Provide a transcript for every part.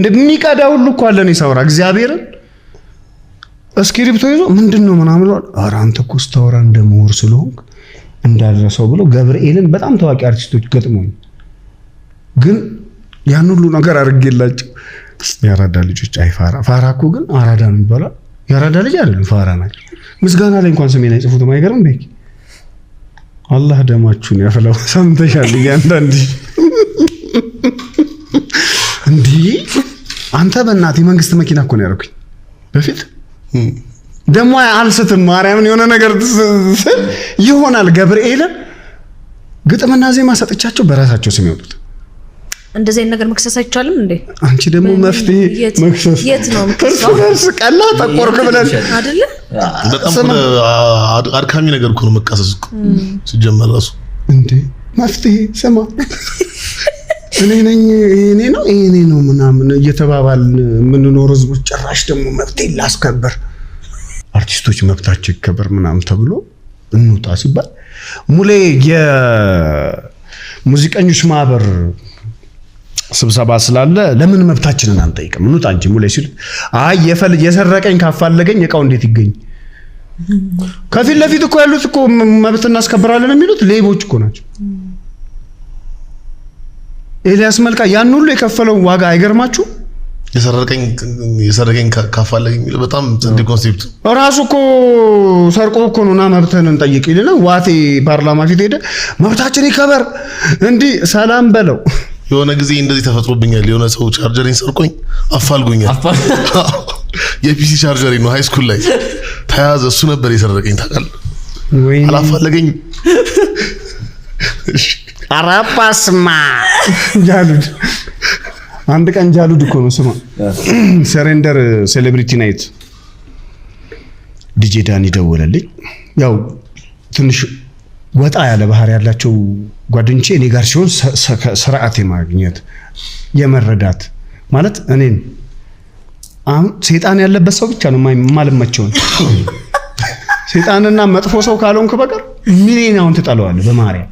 እንደሚቀዳ ሁሉ እኮ አለ። እኔ ሳወራ እግዚአብሔርን እስክሪብቶ ይዞ ምንድን ነው ምናምን ብለዋል። ኧረ አንተ እኮ ስታወራ እንደ ምሁር ስለሆንክ እንዳልረሳው ብሎ ገብርኤልን በጣም ታዋቂ አርቲስቶች ገጥሞኝ ግን ያን ሁሉ ነገር አድርጌላቸው የአራዳ ልጆች አይ ፋራ ፋራ እኮ ግን አራዳ ነው ይባላል። የአራዳ ልጅ አይደለም ፋራ ናቸው። ምስጋና ላይ እንኳን ስሜን አይጽፉትም። አይገርም ቤኪ አላህ ደማችሁን ያፈላው። ሰምተሻል? እያንዳንድ እንዲህ አንተ በእናትህ የመንግስት መኪና እኮ ነው ያደረኩኝ በፊት ደግሞ አልስትም። ማርያምን የሆነ ነገር ስል ይሆናል። ገብርኤልን ግጥምና ዜማ ሰጥቻቸው በራሳቸው ስም ያወጡት። እንደዚህ አይነት ነገር መክሰስ አይቻልም እንዴ? አንቺ ደግሞ መፍትሄ መክሰስ የት ነው እርስ የምከሰው? በርስ ቀላ ጠቆርክ ብለን አይደለ? በጣም ስማ። አድካሚ ነገር እኮ ነው መካሰስ እኮ ሲጀመር ራሱ። እንዴ መፍትሄ ስማ፣ እኔ ነኝ እኔ ነው እኔ ነው ምናምን እየተባባልን የምንኖር ህዝቦች ጭራሽ ደግሞ መብቴን ላስከብር አርቲስቶች መብታቸው ይከበር ምናምን ተብሎ እንውጣ ሲባል ሙሌ የሙዚቀኞች ማህበር ስብሰባ ስላለ ለምን መብታችንን አንጠይቅም? እንውጣ እንጂ ሙሌ ሲሉት አይ የሰረቀኝ ካፋለገኝ እቃው እንዴት ይገኝ? ከፊት ለፊት እኮ ያሉት እኮ መብት እናስከብራለን የሚሉት ሌቦች እኮ ናቸው። ኤልያስ መልካ ያን ሁሉ የከፈለው ዋጋ አይገርማችሁ? የሰረቀኝ ካፋለገኝ የሚለው በጣም ጸዴ concept። ራሱ እኮ ሰርቆ እኮ ነው እና መብትህን እንጠይቅ ይልና ዋቴ ፓርላማ ፊት ሄደ መብታችን ይከበር እንዲህ ሰላም በለው። የሆነ ጊዜ እንደዚህ ተፈጥሮብኛል። የሆነ ሰው ቻርጀሬን ሰርቆኝ አፋልጎኛል። የ PC charger ኤ ነው፣ high school ላይ ተያዘ። እሱ ነበር የሰረቀኝ ታውቃለህ። ወይኔ። አላፋለገኝ። ኧረ በስመ አብ ጃሉድ አንድ ቀን ጃሉድ እኮ ነው ስማ፣ Surrender celebrity night ዲጄ ዳኒ ደወለልኝ። ያው ትንሽ ወጣ ያለ ባህሪ ያላቸው ጓደኞቼ እኔ ጋር ሲሆን ስርዓት የማግኘት የመረዳት ማለት እኔን አሁን ሴጣን ያለበት ሰው ብቻ ነው የማልመቸውን። ሴጣንና መጥፎ ሰው ካልሆንክ በቀር ምኔን አሁን ትጠለዋለህ? በማርያም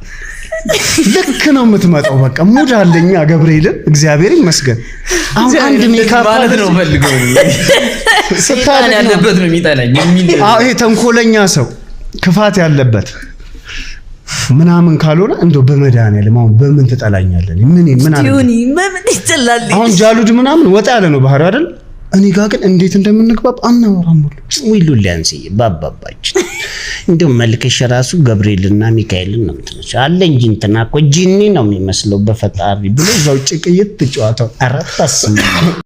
ልክ ነው የምትመጣው። በቃ mood አለኛ ገብርኤልን እግዚአብሔር ይመስገን። አሁን አንድ ሜካፕ ማለት ነው ፈልገው ሰይጣን ስታድግ ነው። ያለበት ነው የሚጠላኝ የሚል። አዎ ይሄ ተንኮለኛ ሰው ክፋት ያለበት ምናምን ካልሆነ እንደው በመድኃኒዓለም አሁን በምን ትጠላኛለህ? ምን ምን አለ? ዮኒ በምን ይጠላል? አሁን ጃሉድ ምናምን ወጣ ያለ ነው ባህሪው አይደል? እኔ ጋር ግን እንዴት እንደምንግባብ አናወራም ሁሉ። ውይ ሉሊያንስዬ ባባባችን እንደው መልክሽ ራሱ ገብርኤልና ሚካኤልን ነው የምትመስለው አለ እንጂ እንትና እኮ ጂኒ ነው የሚመስለው በፈጣሪ ብሎ እዛው ጭቅይት ጨዋታው። ኧረ በስመ አብ።